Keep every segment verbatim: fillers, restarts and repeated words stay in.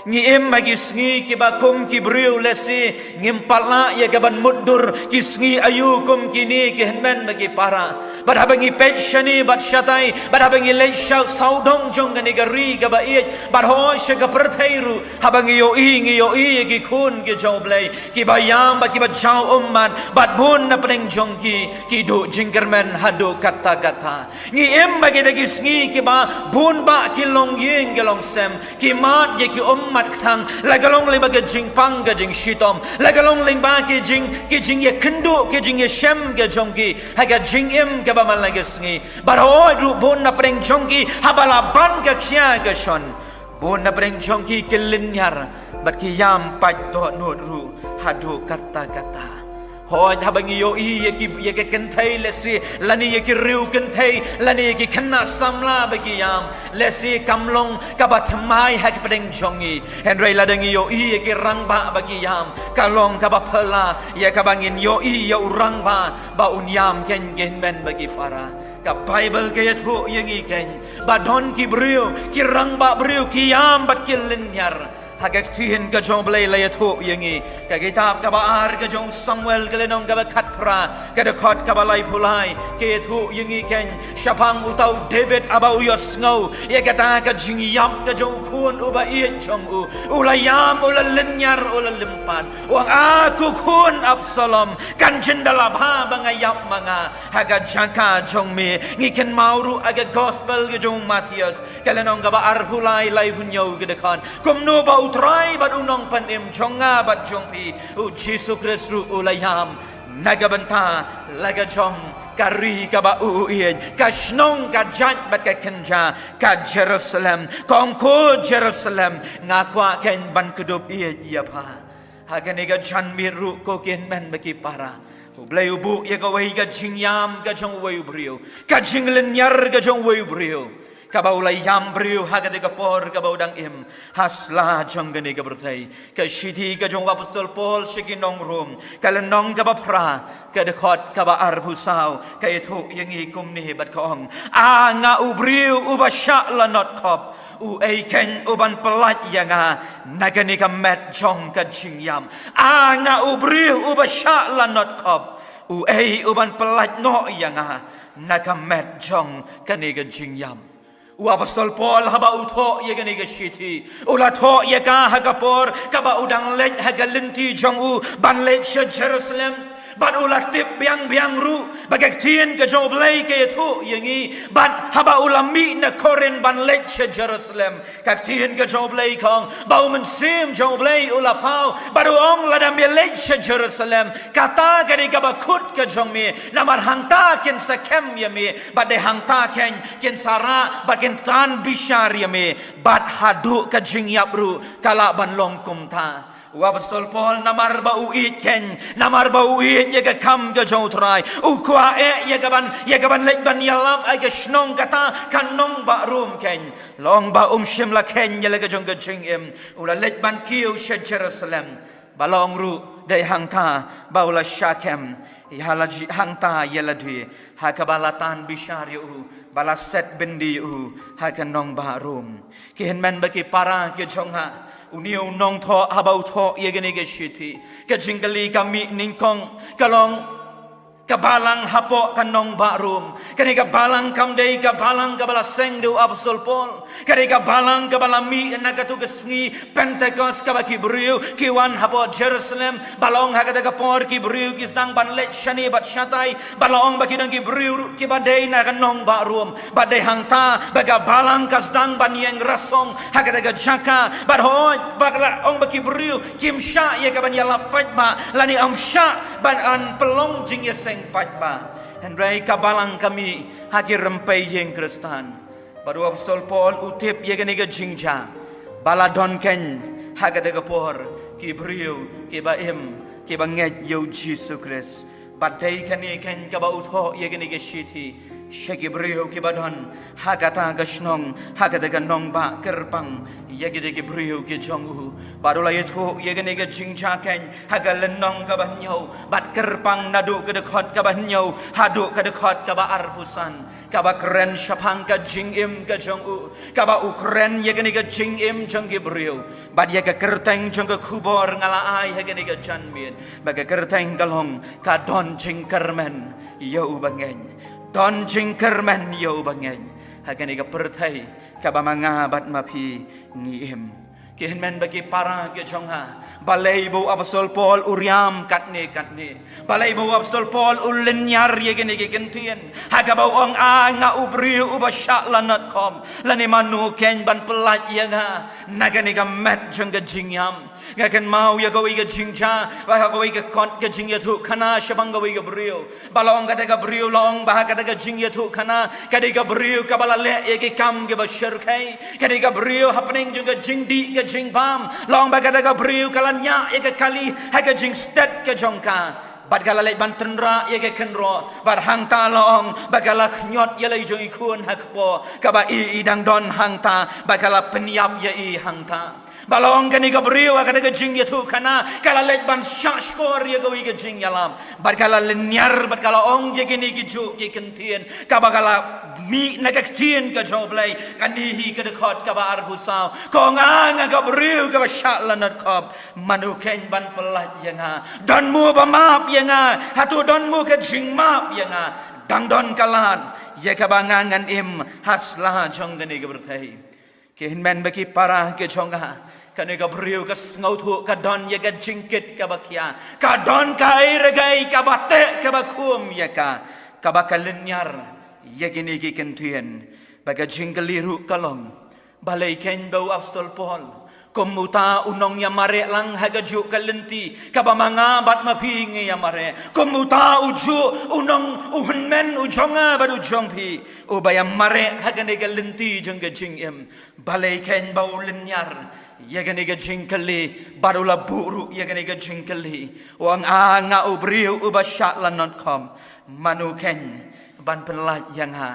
Ngi im ha ki sngi kiba kum ki briew lehse ngim pat lah ïa ka ban mutdur, ki sngi aïu kum kine ki hynmen bad ki para. Bad haba ngi peit shane bad shatai, bad haba ngi leit sha sawdong jong kane ka ri kaba ïeit, bad hooid sha ka pyrthei ruh, haba ngi ïohi, ngi ïohi ïa ki khun ki jong U Blei kiba ïam bad kiba jaw ummat, bad bun na pdeng jong ki ki duh jingkyrmen haduh katta katta. Ngi im ha kita ki sngi kiba bun bah ki longïing ki longsem ki mad ïa ki ummat kthang, la ka long lyngba ka jingpang ka jingshitom, la ka long lyngba ki jing, ki jingïakynduh, ki jingïashem ka jong ki ha ka jingim kaba man la ka sngi. Bad hooid ruh bun na pdeng jong ki haba la ban ka khia ka shon, bun na pdeng jong ki ki lynñiar bad ki ïam pait dohnud ruh haduh katta katta. Hooid, haba ngi ïohi ïa ki, ïa ki kynthei lehse, lane ïa ki riew kynthei, lane ïa ki khynnah samla ba ki ïam, lehse kam long kaba thymmai ha ki pdeng jong ngi. Hynrei lada ngi ïohi ïa ki rangbah ba ki ïam, ka long kaba phylla ïa kaba ngin ïohi ïa u rangbah ba un ïam keiñ ki hynmen bad ki para. Ka Baibl ka ïathuh ïa ngi keiñ ba don ki briew, ki rangbah briew ki ïam bad ki lynñiar. Ha ka ktien ka jong U Blei la ïathuh ïa ngi, ka kitab kaba ar ka jong u Samuel, ka lynnong kaba khatphra, ka dkhot kaba laiphew lai, ka ïathuh ïa ngi keiñ shaphang uta u David haba u ïohsngew ïa kata ka jingïap ka jong u khun uba ïeit jong u, u la ïam, u la lynñiar, u la lympat. U ong, "A ko khun Absalom, kan jin da la bha ba nga ïap ma nga ha ka jaka jong me." Ngi kynmaw ruh ha ka gospel ka jong u Mathaios, ka lynnong kaba arphew lai, laiphew hynñiew, ka dkhot, kumno ba U Trai bad U Nongpynim jong nga bad jong phi, U Jisu Khrist ruh u la ïam na ka bynta la ka jong ka ri kaba u ïeit, ka shnong, ka jait bad ka kynja, ka Jerusalem. Ka ong, "Ko Jerusalem, nga kwah keiñ ban kdup ïeit ïa pha." Ha kane ka janmiet ruh, ko ki hynmen bad ki para, U Blei u buh ïa kawei ka jingïam ka jong uwei u briew, ka jinglynñiar ka jong uwei u briew, kaba u la ïam briew ha kata ka por kaba u dang im ha sla jong kane ka pyrthei. Ka shithi ka jong u Apostol Paul sha ki nong Rom, ka lynnong kaba phra, ka dkhot kaba arphew saw, ka ïathuh ïa ngi kumne bad ka ong, "A nga u briew uba shah lanot khop, uei keiñ u ban pyllait ïa nga na kane ka met jong ka jingïam? A nga u briew uba shah lanot khop, uei u ban pyllait noh ïa nga na ka met jong kane ka jingïam?" U Apostol Paul haba u thoh ïa kane ka shithi, u la thoh ïa ka ha ka por kaba u dang leit ha ka lynti jong u ban leit sha Jerusalem. Bad u la tip biang biang ruh ba ka ktien ka jong U Blei ka ïathuh ïa ngi, bad haba u la mih na Korinth ban leit sha Jerusalem, ka ktien ka jong U Blei ka ong ba U Mynsiem jong U Blei u la paw, bad u ong, "Lada me leit sha Jerusalem, kata ka dei kaba kut ka jong me, namar hangta kin sa kem ïa me, bad dei hangta keiñ kin sa rah bad kin tan bishar ïa me, bad haduh ka jingïap ruh ka lah ban long kumta." U Apostol Paul, namar ba u ïeit keiñ, namar ba u ïeit ïa ka kam ka jong U Trai, u kwah eh ïa ka ban, ïa ka ban leit ban ïalap ha ka shnong kata ka nongbah Rom keiñ. Long ba um shym la kheiñ ïa la ka jong ka jingim, u la leit ban kiew sha Jerusalem. Ba long ruh dei hangta ba u la shah kem, ïa la ji-, hangta ïa lade, ha kaba la tan bishar ïa u, ba la set byndi ïa u ha ka nongbah Rom. Ki hynmen bad ki para ki jong nga, une u nongthoh haba u thoh ïa kane ka shithi, ka jingkylli ka mih nyngkong ka long, ka balang hapoh ka nongbah Rom, kane ka balang kam dei ka balang kaba la seng da u Apostol Paul. Ka dei ka balang kaba la mih na katu ka sngi Pentekost, kaba ki briew ki wan hapoh Jerusalem. Ba long ha kata ka por ki briew ki sdang ban leit shane bad shatai. Ba long ba ki dang ki briew ruh kiba dei na ka nongbah Rom. Bad dei hangta ba ka balang ka sdang ban ïeng rasong ha kata ka jaka. Bad hooid, ba la ong ba ki briew kim shah ïa ka ban ïalap paidbah, lane ym shah ban pynlong jingïaseng paidbah. Hynrei ka balang ka mih ha ki rympei ïing Khristan. Bad u Apostol Paul u tip ïa kane ka jingjia, ba la don keiñ ha kata ka por ki briew kiba im, kiba ngeit ïa u Jisu Khrist. Bad dei kane keiñ kaba u thoh ïa kane ka shithi, sha ki briew kiba don ha kata ka shnong, ha kata ka nongbah kyrpang ïa kine ki briew ki jong u. Bad u la ïathuh ïa kane ka jingjia keiñ ha ka lynnong kaba hynñiew, bad kyrpang naduh ka dkhot kaba hynñiew haduh ka dkhot kaba arphew san, kaba kren shaphang ka jingim ka jong u, kaba u kren ïa kane ka jingim jong ki briew. Bad ïa ka kyrteng jong ka khubor nga la ai ha kane ka janmiet, bad ka kyrteng ka long: Ka don jingkyrmen ïa u bangeit. Don jingkyrmen ïa u bangeit ha kane ka pyrthei kaba ma nga bad ma phi ngi im. Ki hynmen bad ki para ki jong nga, balei ba u apostol Paul u riam katne katne? Balei ba u apostol Paul u lynñiar ïa kine ki kyntien ha kaba u ong, a nga u briew uba shah lanot khop, lane mano keiñ ban pyllait ïa nga na kane ka met jong ka jingïam? Nga kynmaw ïa kawei ka jingjia, ba ha kawei ka kot ka jingïathuhkhana shaphang kawei ka briew, ba la ong kata ka briew, la ong ba ha kata ka jingïathuhkhana, ka dei ka briew kaba la leh ïa ki kam kiba shyrkhei. Ka dei ka briew hapdeng jong ka jingdih ka jingbam, la ong ba kata ka briew ka la ñiah ïa ka kali ha ka jingstet ka jong ka. Bad ka la leit ban tynrah ïa ka kynroh, bad hangta la ong ba ka la khñiot ïa la i jong i khun ha kpoh, kaba i i dang don hangta, bad ka la pynïap ïa i hangta. Ba la ong kane ka briew ha kata ka jingïathuhkhana, ka la leit ban shah shkor ïa kawei ka jingïalam, bad ka la lynñiar, bad ka la ong ïa kine ki juh ki kyntien, kaba ka la mih na ka ktien ka jong U Blei. Kane hi ka dkhot kaba arphew saw, ka ong, a nga ka briew kaba shah lanot khop, mano keiñ ban pyllait ïa nga? Don mo ba map ïa nga? Hato don mo ka jingmap ïa nga? Dang don ka lad ïa kaba nga ngan im ha sla jong kane ka pyrthei. Ki hynmen bad ki para ki jong nga, kane ka briew ka sngewthuh ka don ïa ka jingkit kaba khia, ka don kaei re kaei kaba teh kaba khum ïa ka, kaba ka lynñiar ïa kine ki kyntien. Bad ka jingkylli ruh ka long, balei keiñ ba u apostol Paul kum uta u nongïamareh lang ha kajuh ka lynti kaba ma nga bad ma phi ngi ïamareh? Kum uta u juh u nong, u hynmen u jong nga bad u jong phi, uba ïamareh ha kane ka lynti jong ka jingim, balei keiñ ba u lynñiar ïa kane ka jingkylli, bad u la buh ruh ïa kane ka jingkylli? U ong, a nga u briew uba shah lanot khop, mano keiñ ban pyllait ïa nga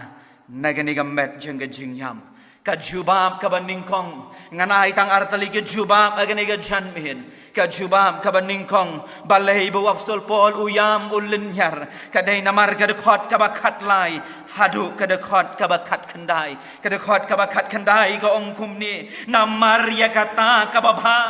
na kane ka met jong ka jingïam? Ka jubab kaba nyngkong, ngan ai tang artylli ka jubab ha kane ka janmiet. Ka jubab kaba nyngkong, balei ba u apostol Paul u ïam u lynñiar, ka dei namar ka dkhot kaba khatlai haduh ka dkhot kaba khatkhyndai. Ka dkhot kaba khatkhyndai ka ong kumne: Namar ïa kata kaba bha,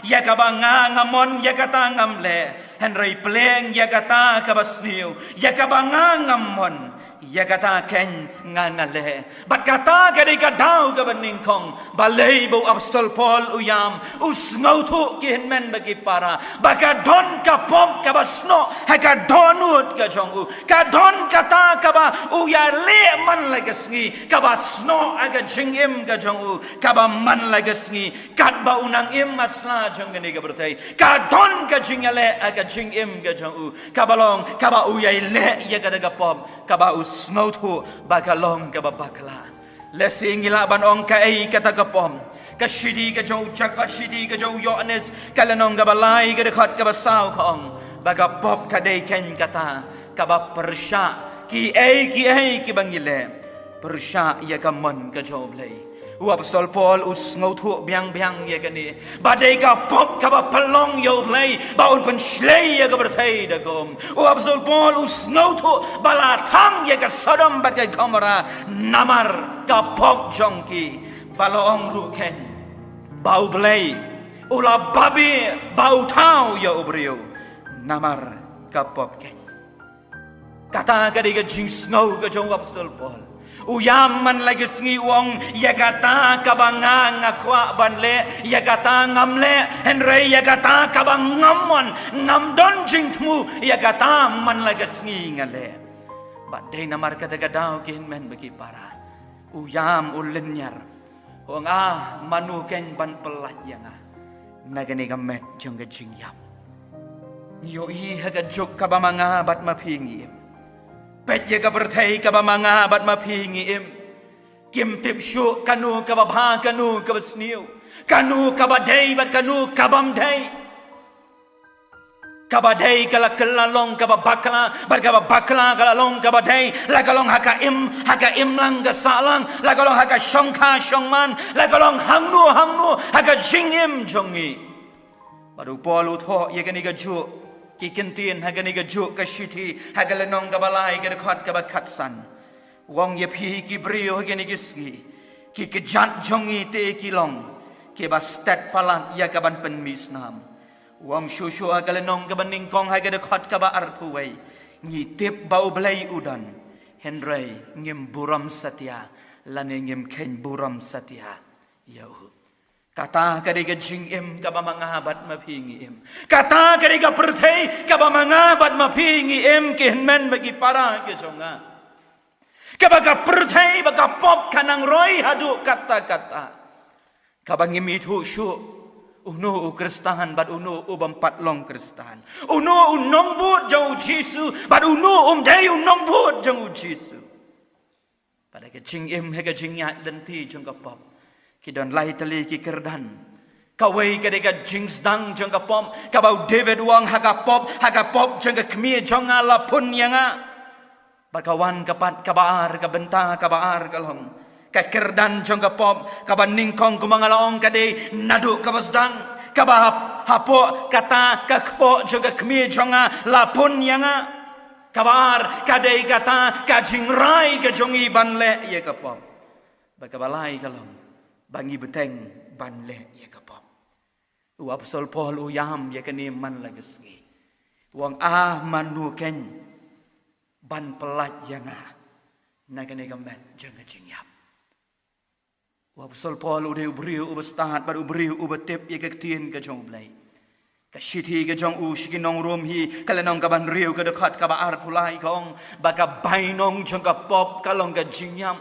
ïa kaba nga nga mon, ïa kata ngam leh, hynrei pleng ïa kata kaba sniew, ïa kaba nga ngam mon, ïa kata keiñ nga nga leh. Bad kata ka dei ka daw kaba nyngkong, balei ba u apostol Paul u ïam, u sngewthuh, ki hynmen bad ki para, ba ka don ka pop kaba snoh ha ka dohnud ka jong u. Ka don kata kaba u ïaleh man la ka sngi, kaba snoh ha ka jingim ka jong u, kaba man la ka sngi, katba u nang im ha sla jong kane ka pyrthei. Ka don ka jingïaleh ha ka jingim ka jong u, kaba long, kaba u ïaleh ïa kata ka pop, kaba u sngewthuh ba ka long kaba bakla. Lehse ngi lah ban ong kaei kata ka pop. Ka shithi ka jong u Jak-, ka shithi ka jong u Ïoannis, ka lynnong kaba lai, ka dkhot kaba saw ka ong ba ka pop ka dei keiñ kata kaba pyrshah kiei kiei kiba ngi leh, pyrshah ïa ka mon ka jong U Blei. U apostol Paul u sngewthuh biang biang ïa kane, ba dei ka pop kaba pynlong ïa U Blei ba un pynshlei ïa ka pyrthei da ka um. U apostol Paul u sngewthuh ba la thang ïa ka Sodom bad ka Gomorrah namar ka pop jong ki. Ba la ong ruh keiñ ba U Blei u la babe ba u thaw ïa u briew namar ka pop keiñ. Kata ka dei ka jingsngew ka jong u apostol Paul. U ïam man la ka sngi, u ong, ïa kata kaba nga nga kwah ban leh, ïa kata ngam leh, hynrei ïa kata kaba ngam mon, ngam don jingthmu, ïa kata man la ka sngi nga leh. Bad dei namar kata ka daw, ki hynmen bad ki para, u ïam u lynñiar. U ong, a mano keiñ ban pyllait ïa nga na kane ka met jong ka jingïap? Ngi ïohi ha ka juk kaba ma nga bad ma phi ngi im. Peit ïa ka pyrthei kaba ma nga bad ma phi ngi im. Kim tip shuh kano kaba bha, kano kaba sniew, kano kaba dei bad kano kabym dei. Kaba dei ka la kylla long kaba bakla, bad kaba bakla ka la long kaba dei, la ka long ha ka im, ha ka imlang ka sahlang, la ka long ha ka shongkha shongman, la ka long hangno hangno ha ka jingim jong ngi. Bad u Paul u thoh ïa kane kajuh ki kyntien ha kane kajuh ka shithi, ha ka lynnong kaba lai ka dkhot kaba khatsan. U ong ïa phi ki briew ha kine ki sngi, ki kjat jong ngi te ki long kiba stet palat ïa kaban pynmih snam. U ong shuh shuh ha ka lynnong kaba nyngkong ha ka dkhot kaba arphew wei, ngi tip ba U Blei u don, hynrei ngim burom satia, lane ngim kheiñ burom satia ïa u. Kata ka dei ka jingim kaba ma nga bad ma phi ngi im. Kata ka dei ka pyrthei kaba ma nga bad ma phi ngi im, ki hynmen bad ki para ki jong nga. Kaba ka pyrthei bad ka pop ka nang roi haduh katta katta. Kaba ngim ithuh shuh uno u Khristan bad uno u bym pat long Khristan, uno u nongbud jong U Jisu bad uno um dei u nongbud jong U Jisu. Bad ha ka jingim, ha ka jingïaid lynti jong ka pop, ki don lai tylli ki kyrdan. Kawei ka dei ka jingsdang jong ka pop, kaba u David u ong, ha ka pop, ha ka pop jong ka kmie jong nga la pun ïa nga. Bad ka wan ka pat kaba ar, ka bynta kaba ar ka long, ka kyrdan jong ka pop. Kaba nyngkong kumba nga la ong ka dei naduh kaba sdang, kaba hap-, hapoh kata ka kpoh jong ka kmie jong nga la pun ïa nga. Kaba ar ka dei kata ka jingrai ka jong ngi ban leh ïa ka pop. Bad kaba lai ka long ba ngi bteng ban leh ïa ka pop. U Apostol Paul u ïam ïa kane man la ka sngi. U ong, a mano keiñ ban pyllait ïa nga na kane ka met jong ka jingïap. U Apostol Paul u dei u briew uba stad bad u briew uba tip ïa ka ktien ka jong U Blei. Ka shithi ka jong u sha ki nong Rom hi, ka lynnong kaba hynriew ka dkhot kaba arphew lai ka ong ba ka bainong jong ka pop ka long ka jingïap.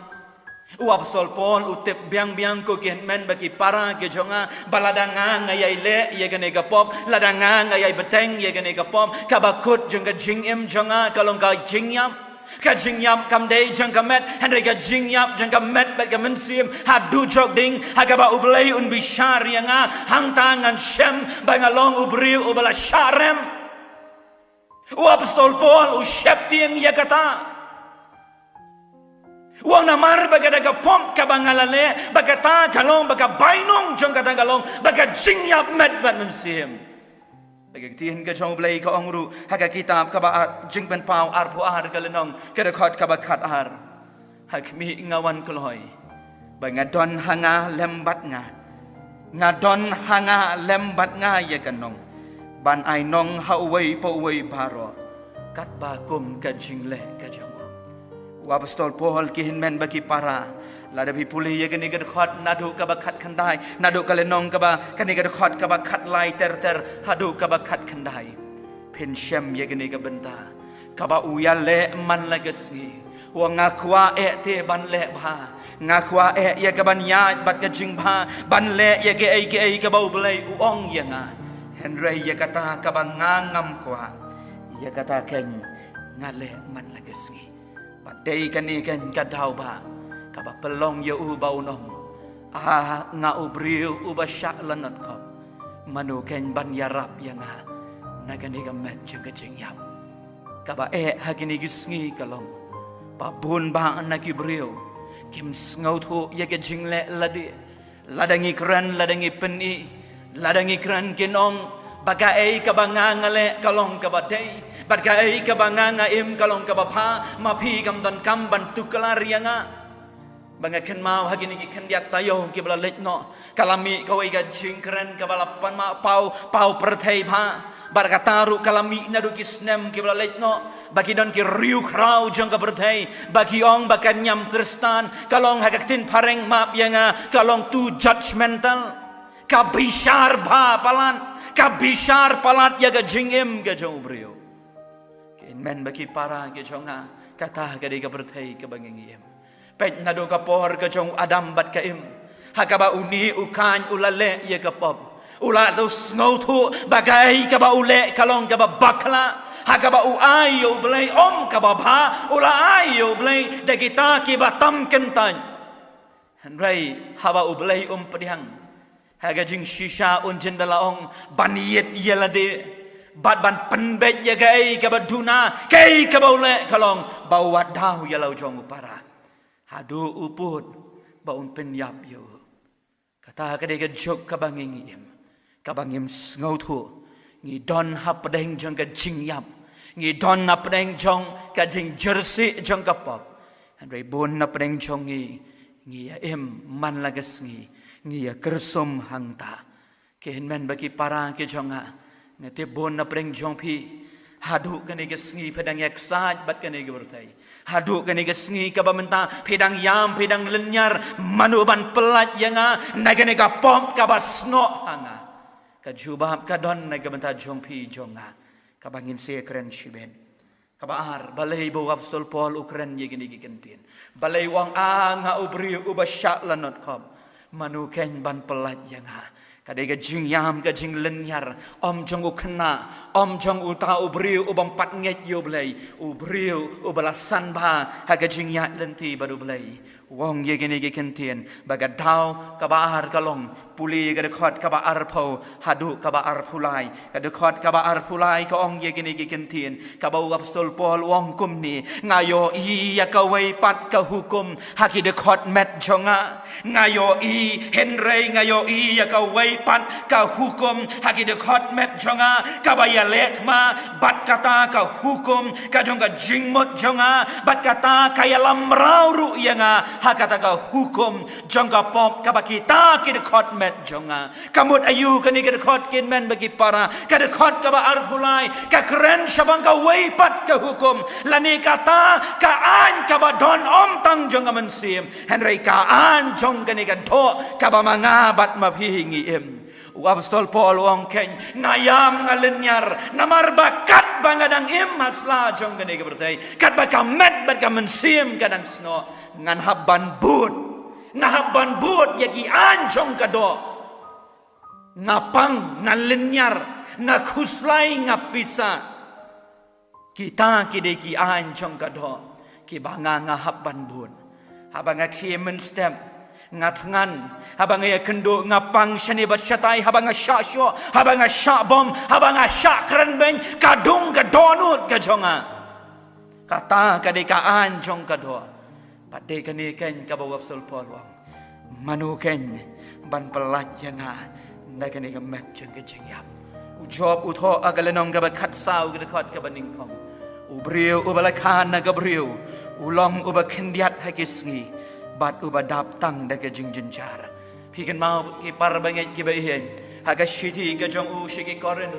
U Apostol Paul u tip biang biang, ko ki hynmen bad ki para ki jong nga, ba lada nga nga ïai leh ïa kane ka pop, lada nga nga ïai bteng ïa kane ka pop, kaba kut jong ka jingim jong nga ka long ka jingïap. Ka jingïap kam dei jong ka met, hynrei ka jingïap jong ka met bad ka mynsiem ha dujok ding, ha kaba U Blei un bishar ïa nga. Hangta ngan shem ba nga long u briew uba la shah rem. U Apostol Paul u sheptieng ïa kata. U ong namar ba kata ka pop kaba nga la leh, ba kata ka long ba ka bainong jong kata ka long ba ka jingïap met bad mynsiem. Ba ka ktien ka jong U Blei ka ong ruh ha ka kitab kaba ar, Jingpynpaw arphew ar ka lynnong ka dkhot kaba khatar. Ha khmih nga wan kloi ba nga don ha nga lem bad nga, nga don ha nga lem bad nga ïa ka nong ban ai nong ha uwei pa uwei baroh katba kum ka jingleh ka jong u. U Apostol Paul, ki hynmen bad ki para, lada phi pule ïa kane ka dkhot naduh kaba khatkhyndai, naduh ka lynnong kaba, kane ka dkhot kaba khatlai ter ter haduh kaba khatkhyndai, phin shem ïa kane ka bynta kaba u ïaleh man la ka sngi. U ong nga kwah eh te ban leh bha, nga kwah eh ïa kaban ïaid bad ka jingbha, ban leh ïa kiei kiei kaba U Blei u ong ïa nga. Hynrei ïa kata kaba nga ngam kwah, ïa kata keiñ nga leh man la ka sngi. Bad dei kane keiñ ka daw ba kaba pynlong ïa u ba un ong, a nga u briew uba shah lanot khop, mano keiñ ban ïarap ïa nga na kane ka met jong ka jingïap. Kaba eh ha kine ki sngi ka long ba bun bah na ki briew kim sngewthuh ïa ka jingleh lade. Lada ngi kren, lada ngi pyni, lada ngi kren kin ong ba kaei kaba nga nga leh ka long kaba dei, bad kaei kaba nga nga im ka long kaba bha. Ma phi kam donkam ban tuklar ïa nga. Ba nga kynmaw ha kine ki khyndiat taïew kiba la leit noh, ka la mih kawei ka jingkren kaba la pynmih paw, paw pyrthei bha. Bad kata ruh ka la mih naduh ki snem kiba la leit noh, ba ki don ki riewkhraw jong ka pyrthei ba ki ong ba ka niam Khristan ka long, ha ka ktien phareng, map ïa nga, ka long too judgmental. Ka bishar bha palat, ka bishar palat ïa ka jingim ka jong u briew. Ki hynmen bad ki para ki jong nga, kata ka dei ka pyrthei kaba ngi ngi im. Peit naduh ka por ka jong u Adam bad ka Im, ha kaba une u Kain u la leh ïa ka pop, u la tu sngewthuh ba kaei kaba u leh ka long kaba bakla. Ha kaba u ai ïa U Blei ym kaba bha, u la ai ïa U Blei da kita kiba tam kyntait. Hynrei haba U Blei um pdiang, ha ka jingshisha un jin da la ong ban ïit ïa lade, Bad ban pynbeit ïa kaei kaba duna, kaei kaba u leh ka long ba u wad daw ïa la u jong u para. Haduh u pud ba un pynïap ïa u. Kata ka dei ka juk kaba ngi ngi im, kaba ngim sngewthuh. Ngi don hapdeng jong ka jingïap, ngi don hapdeng jong ka jingjyrsieh jong ka pop. Hynrei bun hapdeng jong ngi, ngi ïa im man la ka sngi, ngi ïa kyrsum hangta. Ki hynmen bad ki para ki jong nga, nga tip bun hapdeng jong phi, haduh kane ka sngi phi dang ïa ksaid bad kane ka pyrthei. Haduh kane ka sngi kaba mynta phi dang ïam, phi dang lynñiar, mano ban pyllait ïa nga na kane ka pop kaba snoh ha nga. Ka jubab ka don na ka bynta jong phi jong nga, kaba ngin sa kren shibit. Kaba ar, balei ba u Apostol Paul u kren ïa kine ki kyntien? Balei u ong, a nga u briew uba shah lanot khop, mano keiñ ban pyllait ïa nga? Ka dei ka jingïam, ka jinglynñiar, ym jong u khynnah, ym jong uta u briew u bym pat ngeit ïa U Blei, u briew uba la san bha ha ka jingïaid lynti bad U Blei. U ong ïa kine ki kyntien ba ka daw kaba ar ka long, pule ka dkhot kaba arphew haduh kaba arphew lai. Ka dkhot kaba arphew lai ka ong ïa kine ki kyntien, kaba u Apostol Paul u ong kumne: Nga ïohi ïa kawei pat ka hukum ha ki dkhot met jong nga. Nga ïohi, hynrei nga ïohi ïa kawei pat ka hukum ha ki dkhot met jong nga, kaba ïaleh thma bad kata ka hukum ka jong ka jingmut jong nga, bad kata ka ïalam mraw ruh ïa nga ha kata ka hukum jong ka pop kaba kita ki dkhot met jong nga. Ka mut aïu kane ka dkhot, ki hynmen bad ki para? Ka dkhot kaba arphew lai ka kren shaphang kawei pat ka hukum, lane kata ka aiñ kaba don ym tang jong ka mynsiem, hynrei ka aiñ jong kane ka doh kaba ma nga bad ma phi ngi im. U Apostol Paul u ong keiñ, nga ïam, nga lynñiar, namar ba katba nga dang im ha sla jong kane ka pyrthei, katba ka met bad ka mynsiem ka dang snoh, ngan hap ban bud, nga hap ban bud ïa ki aiñ jong ka doh. Nga pang, nga lynñiar, nga khuslai, nga pisa. Kita ki dei ki aiñ jong ka doh kiba nga, nga hap ban bud. Haba nga khie mynstep, nga thngan. Haba nga ïakynduh, nga pang shane bad shatai. Haba nga shah shoh, haba nga shah bom, haba nga shah kren beiñ, ka dung ka dohnud ka jong nga. Kata ka dei ka aiñ jong ka doh. Bad dei kane keiñ kaba u Apostol Paul u ong, mano keiñ ban pyllait ïa nga na kane ka met jong ka jingïap? U Job u thoh ha ka lynnong kaba khatsaw, ka dkhot kaba nyngkong: U briew uba la kha na ka briew u long uba khyndiat ha ki sngi, bad uba dap tang da ka jingjynjar. Phi kynmaw ki para bangeit kiba ïeit, ha ka shithi ka jong u sha ki Korinth,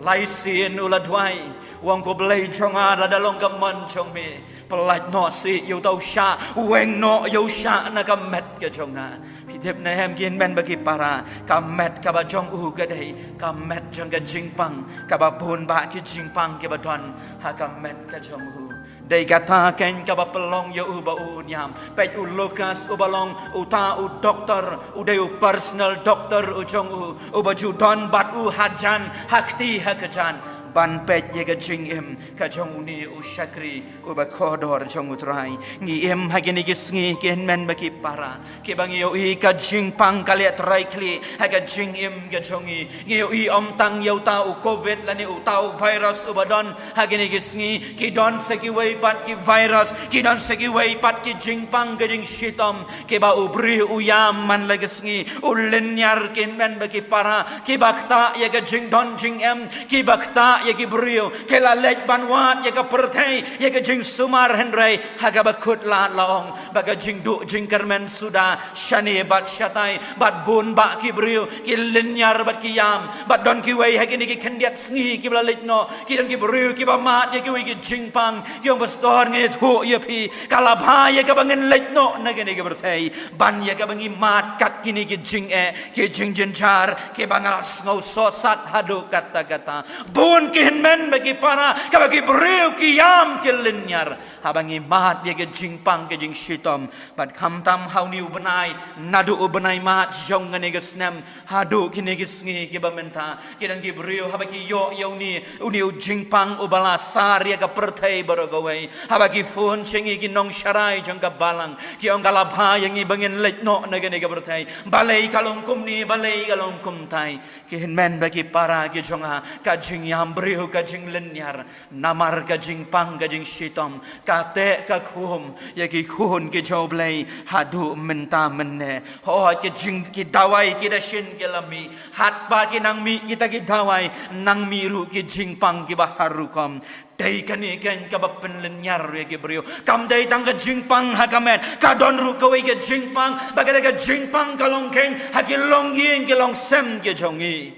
lai sien u la duwai, u ong, ko Blei jong nga, lada long ka mon jong me, pyllait noh seh ïa uta u shah, weng noh ïa u shah na ka met ka jong nga. Phi tip ne em, ki hynmen bad ki para, ka met kaba jong u ka dei ka met jong ka jingpang, kaba bun bah ki jingpang kiba don ha ka met ka jong u. Dei kata keiñ kaba pynlong ïa u ba u un ïam. Peit u Lukas uba long uta u doktor, u dei u personal doctor u jong u, uba ju don bad u hajan ha kti ha kjat, ban peit ïa ka jingim ka jong une u shakri uba kordor jong U Trai. Ngi im ha kine ki sngi, ki hynmen bad ki para, kiba ngi ïohi ka jingpang ka leh trai khlieh ha ka jingim ka jong ngi. Ngi ïohi ym tang ïa uta u covid lane uta u virus uba don ha kine ki sngi, ki don sa kiwei pat ki virus, ki don sa kiwei pat ki jingpang ka jingshitom, kiba u briew u ïam man la ka sngi, u lynñiar, ki hynmen bad ki para, kiba ktah ïa ka jingdon jingem, kiba ktah ïa ki briew, ki la leit ban wad ïa ka pyrthei ïa ka jingsumar, hynrei ha kaba kut lad la ong ba ka jingduh jingkyrmen suda shane bad shatai, bad bun bah ki briew ki lynñiar bad ki ïam. Bad don kiwei ha kine ki khyndiat sngi kiba la leit noh, ki don ki briew kiba mad ïa kiwei ki jingpang, ki ong, Pastor, ngan ïathuh ïa phi, ka la bha ïa kaba ngin leit noh na kane ka pyrthei ban ïa kaba ngi mad kat kine ki jingeh, ki jingjynjar kiba nga la sngew sohsat haduh katta katta. Bun, ki hynmen bad ki para, kaba ki briew ki ïam ki lynñiar haba ngi mad ïa ka jingpang ka jingshitom. Bad khamtam ha une u bnai, naduh u bnai March jong kane ka snem haduh kine ki sngi kiba mynta, ki don ki briew haba ki ïoh ïa une, une u jingpang uba la sar ïa ka pyrthei baroh kawei. Haba ki phone sha ngi ki nongsharai jong ka balang, ki ong ka la bha ïa ngi ba ngin leit noh na kane ka pyrthei. Balei ka long kumne, balei ka long kumtai. Ki hynmen bad ki para ki jong nga, ka jingïam briew, ka jinglynñiar, namar ka jingpang, ka jingshitom, ka teh ka khum ïa ki khun ki jong U Blei haduh mynta mynne. Hooid, ki jing, ki dawai ki da shin ki la mih. Hat ba ki nang mih kita ki dawai, nang mih ruh ki jingpang kiba har rukom. Dei kane keiñ kaba pynlynñiar ïa ki briew. Kam dei tang ka jingpang ha ka met, ka don ruh kawei ka jingpang, ba kata ka jingpang ka long keiñ ha ki longïing ki longsem ki jong ngi,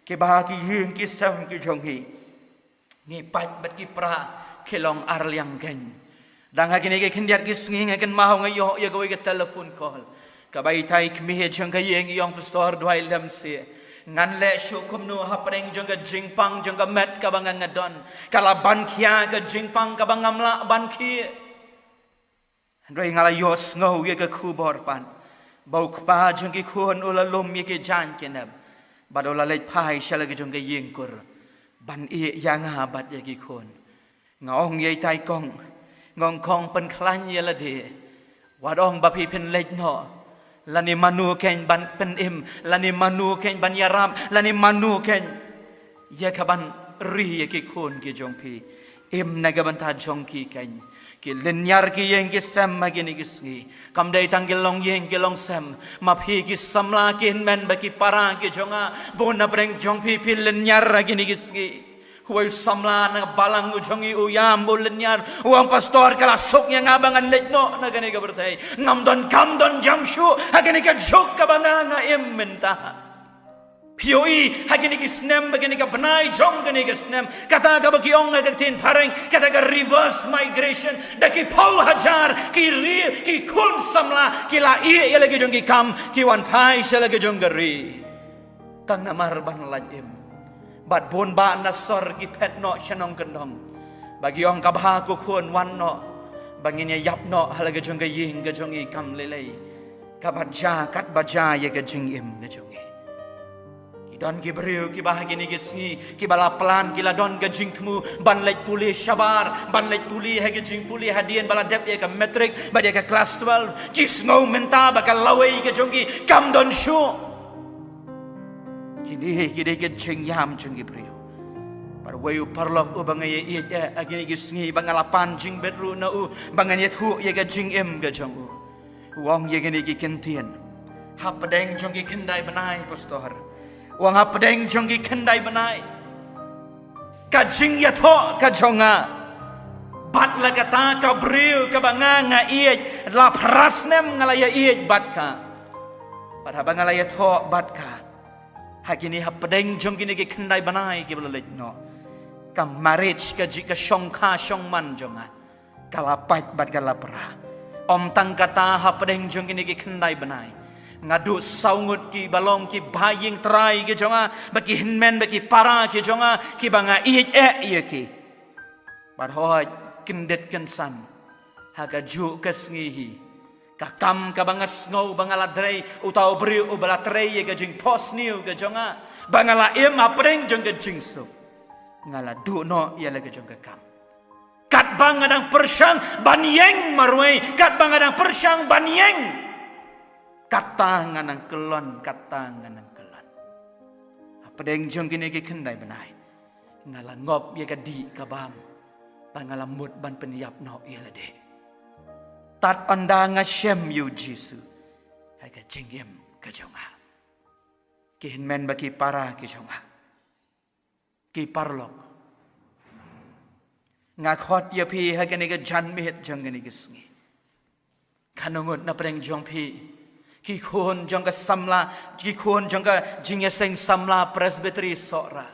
kiba ha ki ïing ki sem ki jong ngi, ngi pait bad ki pra ki long arliang keiñ. Dang ha kine ki khyndiat ki sngi nga kynmaw nga ïoh ïa kawei ka telephone call. Kaba itai kmie jong ka ïing i ong, Pastor, duwai lem seh. Ngan leh shuh kumno hapdeng jong ka jingpang jong ka met kaba nga nga don. Ka la ban khia ka jingpang kaba ngam lah ban khie. Hynrei nga la ïohsngew ïa ka khubor pat ba u kpa jong ki khun u la lum ïa ki jaiñ ki nep bad u la leit phai sha la ki jong ka ïing kur ban ïeh ïa nga bad ïa ki khun. Nga ong ïa itai kong, nga ong kong, pynkhlaiñ ïa lade. Wat ong ba phi pynleit noh, lane mano keiñ ban pynim, lane mano keiñ ban ïarap, lane mano keiñ ïa ka ban ri ïa ki khun ki jong phi. Im na ka bynta jong ki keiñ. Ki lynñiar ki ïing ki sem ha kine ki sngi. Kam dei tang ki longïing ki longsem, ma phi ki samla, ki hynmen bad ki para ki jong nga, bun napdeng jong phi phi lynñiar ha kine ki sngi. Uwei u samla na balang u jong ngi u ïam, u lynñiar, u ong, Pastor, ka la suk ïa nga ba ngan leit noh na kane ka pyrthei. Ngam don kam, don jam shuh ha kane ka juk kaba nga nga im mynta. Phi ïohi ha kine ki snem, ba kine ka bnai jong kine ki snem, kata kaba ki ong ha ka ktien phareng, kata ka reverse migration, da ki phew hajar ki ri, ki khun samla ki la ïeh ïa la ki jong ki kam, ki wan phai sha la ki jong ka ri. Tang namar ban lait im. Bad bun ba na sor ki phet noh sha nongkyndong. Ba ki ong, ka bha ko khun, wan noh ba ngin ïa ïap noh ha la ka jong ka ïing ka jong i, kam lei lei. Kaba jia, katba jia ïa ka jingim ka jong i. Ki don ki briew kiba ha kine ki sngi kiba la plan, ki la don ka jingthmu ban leit pule shabar, ban leit pule ha ka jingpule hadien ba la dep ïa ka matric bad ïa ka class twelve. Ki sngew mynta ba ka lawei ka jong ki kam don shuh. Kine ki dei ka jingïam jong ki briew. Bad uwei u paralok uba nga ïa ïeit eh ha kine ki sngi, ba nga la pan jingbit ruh na u ba ngan ïathuh ïa ka jingim ka jong u, u ong ïa kine ki kyntien. Hapdeng jong ki khyndai bnai, Pastor, u ong, hapdeng jong ki khyndai bnai, ka jingïathoh ka jong nga bad la kata ka briew kaba nga nga ïeit, la phra snem nga la ïa ïeit bad ka. Bad haba nga la ïathoh bad ka, ha kine, hapdeng jong kine ki khyndai bnai kiba la leit noh, ka marriage, ka jingïashongkha shongman jong nga, ka la pait bad ka la pra. Ym tang kata, hapdeng jong kine ki khyndai bnai, nga duh saw ngut kiba long ki ba ïing trai ki jong nga, ba ki hynmen, ba ki para ki jong nga, kiba nga ïeit eh ïa ki. Bad hooid, kyndit kynsan, ha kajuh ka sngi hi, ka kam kaba nga sngew ba nga la trei, uta u briew uba la trei ïa ka jingphohsniew ka jong nga, ba nga la im hapdeng jong ka jingsuk, nga la duh noh ïa la ka jong ka kam. Katba nga dang pyrshang ban ïeng marwei, katba nga dang pyrshang ban ïeng, kata nga nang kyllon, kata nga nang kyllon. Hapdeng jong kine ki khyndai bnai, nga la ngop ïa ka dih ka bam, ba nga la mut ban pynïap noh ïa lade. Tad ynda nga shem ïa u Jisu ha ka jingim ka jong nga. Ki hynmen bad ki para ki jong nga, ki paralok, nga khot ïa phi ha kane ka janmiet jong kane ka sngi. Katno ngut napdeng jong phi ki khun jong ka samla, ki khun jong ka jingïaseng samla Presbytery Sohra?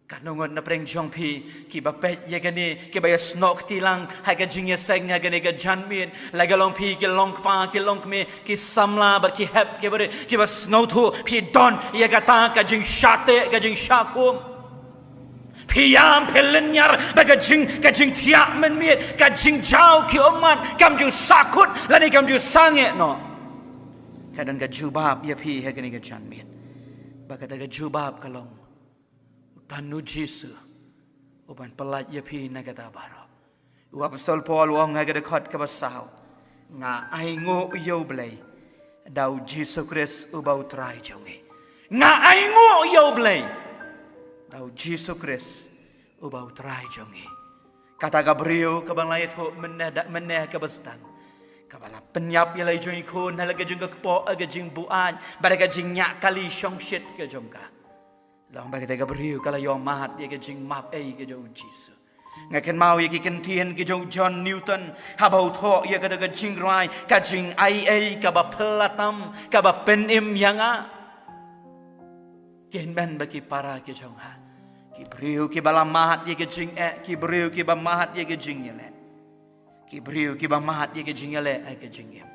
Katno ngut napdeng jong phi kiba peit ïa kane, kiba ïasnoh kti lang ha ka jingïaseng ha kane ka janmiet? La ka long phi ki long kpa, ki long kmie, ki samla bad ki hep, kiba ri, kiba sngewthuh phi don ïa kata ka jingshah teh, ka jingshah khum. Phi ïam, phi lynñiar bad ka jing, ka jingthiah mynmiet, ka jingjaw ki ummat kam ju sahkut lane kam ju sangeh noh. Ka don ka jubab ïa phi ha kane ka janmiet, bad kata ka jubab ka long, u don u Jisu u ban pyllait ïa phi na kata baroh. U apostol Paul u ong ha ka dkhot kaba saw, nga ainguh ïa U Blei da U Jisu Khrist uba U Trai jong ngi. Nga ainguh ïa U Blei da U Jisu Khrist uba U Trai jong ngi. Kata ka briew kaba ngi la ïathuh mynne da, mynne kaba sdang, kaba la pynïap ïa la jong i khun ha la ka jong ka kpoh ka jingbuaid bad ka jingïakali shongshit ka jong ka. Long ba kata ka briew ka la ïohmad ïa ka jingmap ei ka jong U Jisu. Nga kynmaw ïa ki kyntien ki jong u John Newton haba u thoh ïa kata ka jingrwai, ka jingaiei kaba phylla tam, kaba pynim ïa nga. Ki hynmen bad ki para ki jong nga, ki briew kiba la mad ïa ka jingeh, ki briew kiba mad ïa ka jingïaleh, ki briew kiba mad ïa ka jingïaleh ha ka jingim.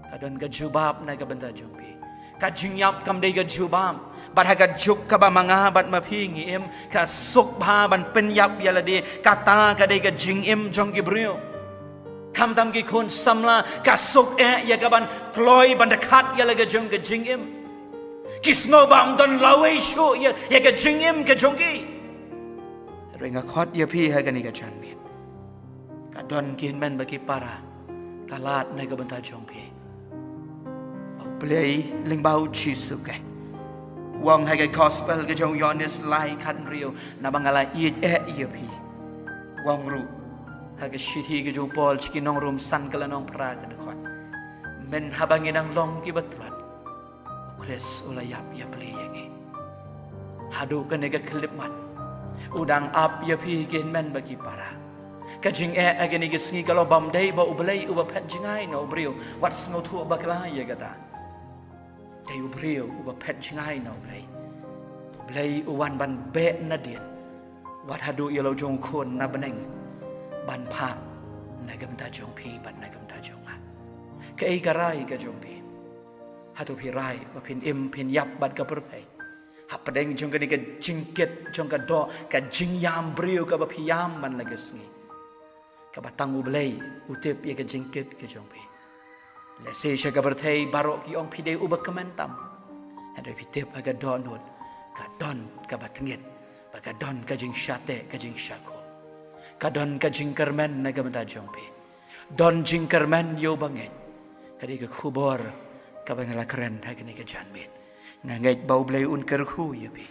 Ka don ka jubab na ka bynta jong phi. Ka jingïap kam dei ka jubab. Bad ha ka juk kaba ma nga bad ma phi ngi im, ka suk bha ban pynïap ïa lade, kata ka dei ka jingim jong ki briew. Khamtam ki khun samla, ka suk eh ïa ka ban kloi ban dkhat ïa la ka jong ka jingim. Ki sngew ba ym don lawei shuh ïa, ïa ka jingim ka jong ki. Hynrei nga khot ïa phi ha kane ka janmiet, ka don ki hynmen bad ki para, ka lad na ka bynta jong phi. Ba U Blei lyngba U Jisu Khrist, u ong ha ka gospel ka jong u Ïoannis lai khathynriew, naba nga la ïeit eh ïa phi. U ong ruh ha ka shithi ka jong u Paul sha ki nong Rom san ka lynnong phra ka dkhot, mynhaba ngi dang long kiba tlot, U Khrist u la ïap ïa phi ïa ngi. Haduh kane ka khyllipmat u dang ap ïa phi ki hynmen bad ki para. Ka jingeh ha kine ki sngi ka long ba ym dei ba U Blei uba phet jngai na u briew, wat sngewthuh bakla ïa kata. Dei u briew uba phet jngai na U Blei. U Blei u wan ban beh nadien, wat haduh ïa la u jong u khun na bneng, ban phah na ka bynta jong phi bad na ka bynta jong nga. Kaei ka rai ka jong phi? Hato phi rai ba phin im phin ïap bad ka pyrthei hapdeng jong kane ka jingkit jong ka doh, ka jingïam briew kaba phi ïam man la ka sngi, kaba tang U Blei u tip ïa ka jingkit ka jong phi? Lehse sha ka pyrthei baroh ki ong phi dei uba kmen tam, hynrei phi tip ha ka dohnud ka don kaba tngit, ba ka don ka jingshah teh, ka jingshah khum, ka don ka jingkyrmen na ka bynta jong phi. Don jingkyrmen ïa u bangeit. Ka dei ka khubor kaba nga la kren ha kane ka janmiet. Nga ngeit ba U Blei un kyrkhu ïa phi.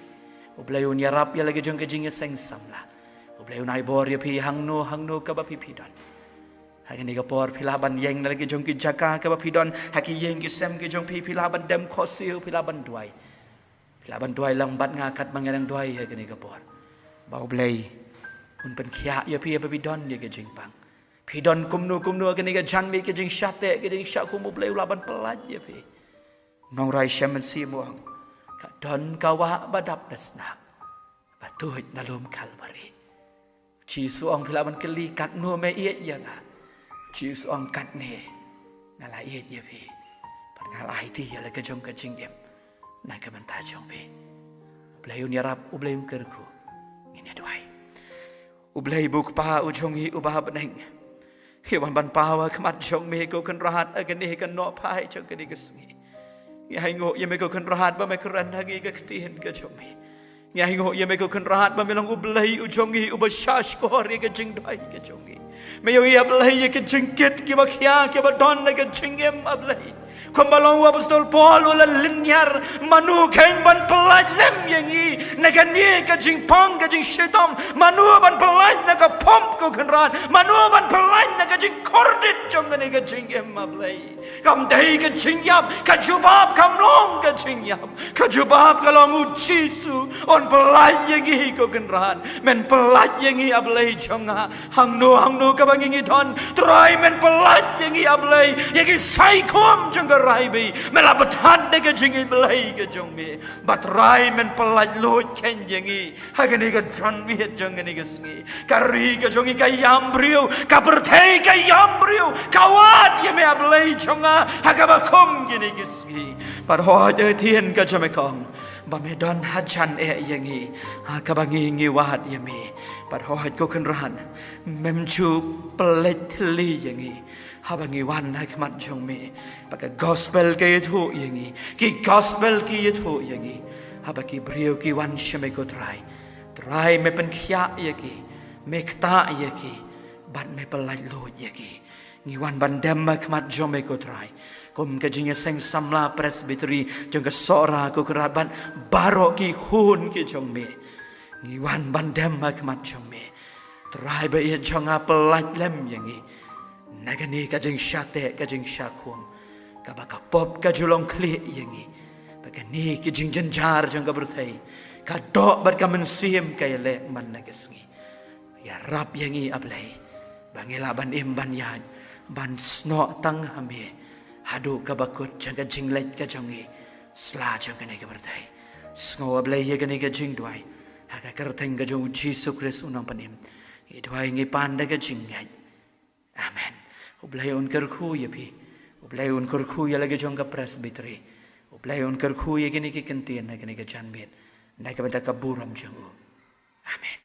U Blei un ïarap ïa la ka jong ka jingïaseng samla. U Blei un ai bor ïa phi hangno hangno kaba phi phi don. Ha kane ka por phi lah ban ïeng na la ka jong ki jaka kaba phi don, ha ki ïing ki sem ki jong phi, phi lah ban dem khohsiew, phi lah ban duwai. Phi lah ban duwai lang bad nga katba nga dang duwai ha kane ka por, ba U Blei un pynkhiah ïa phi haba phi don ïa ka jingpang. Phi don kumno kumno ha kane ka janmiet, ka jingshah teh, ka jingshah khum, U Blei u lah ban pyllait ïa phi. Nongrai Shem Mynsiem u ong, ka don ka wah ba dap da snak ba tuid na lum Kalbari. Jisu ong, phi lah ban kylli katno me ïeit ïa nga. Jisu ong, katne nga la ïeit ïa phi, bad nga la aiti ïa la ka jong ka jingim na ka bynta jong phi. U Blei un ïarap, U Blei un kyrkhu. Ngin ïa duwai. U Blei ba u Kpa u jong ngi uba ha bneng, ngi wan ban paw ha khmat jong me ko Kynrad ha kane ka nohphai jong kane ka sngi. Ngi ainguh ïa me ko Kynrad ba me kren ha ngi ka ktien ka jong me. Ngi ainguh ïa me ko Kynrad ba me long U Blei u jong ngi uba shahshkor ïa ka jingduwai ka jong ngi. Me ïohi, A Blei, ïa ka jingkit kiba khia kiba don na ka jingim, A Blei. Kumba long u apostol Paul u la lynñiar, mano khein ban pyllait lem ïa ngi na kane ka jingpang ka jingshitom? Mano ban pyllait na ka pop ko Kynrad? Mano ban pyllait na ka jingkordit jong kane ka jingim, A Blei? Kam dei ka jingïap, ka jubab kam long ka jingïap. Ka jubab ka long U Jisu un pyllait ïa ngi ko Kynrad. Men pyllait ïa ngi, A Blei jong nga, hangno hangno kaba ngi ngi don. Trai, men pyllait ïa ngi, A Blei, ïa ki saikhum jong ka raibi. Men la bthad da ka jingïeit Blei ka jong me. Bad Trai, men pyllait luid khein ïa ngi ha kane ka janmiet jong kane ka sngi. Ka ri ka jong ngi ka ïam briew, ka pyrthei ka ïam briew, ka wad ïa me, A Blei jong nga, ha kaba kum kine ki sngi. Bad hooid, ka ktien ka jong me ka ong ba me don hajan eh ïa ngi ha kaba ngi ngi wad ïa me. Bad hooid ko Kynrad, mem ju pynleit thylli ïa ngi haba ngi wan ha khmat jong me. Ba ka gospel ka ïathuh ïa ngi, ki gospel ki ïathuh ïa ngi, haba ki briew ki wan sha me ko Trai, Trai, me pynkhiah ïa ki. Me ktah ïa ki bad me pyllait luid ïa ki. Ngi wan ban dem ha khmat jong me ko Trai, kum ka jingïaseng samla Presbytery jong ka Sohra ko Kynrad bad baroh ki khun ki jong me. Ngi wan ban dem ha khmat jong me. Trai ba ïeit jong nga, pyllait lem ïa ngi na kane ka jingshate, ka jingshakhum, kaba ka pop ka ju long khlieh ïa ngi. Ba kane ki jingjynjar jong ka pyrthei, ka doh bad ka mynsiem ka ïaleh man la ka sngi. Ïarap ïa ngi, A Blei, ba ngi lah ban im ban ïaid, ban snoh tang ha me haduh kaba kut jong ka jingleit ka jong ngi sla jong kane ka pyrthei. Sngew, A Blei, ïa kane ka jingduwai ha ka kyrteng ka jong U Jisu Khrist U Nongpynim. Ngi duwai, ngi pan da ka jingngeit. Amen. U Blei un kyrkhu ïa phi. U Blei un kyrkhu ïa la ka jong ka Presbytery. U Blei un kyrkhu ïa kine ki kyntien na kane ka janmiet, na ka bynta ka burom jong u. Amen.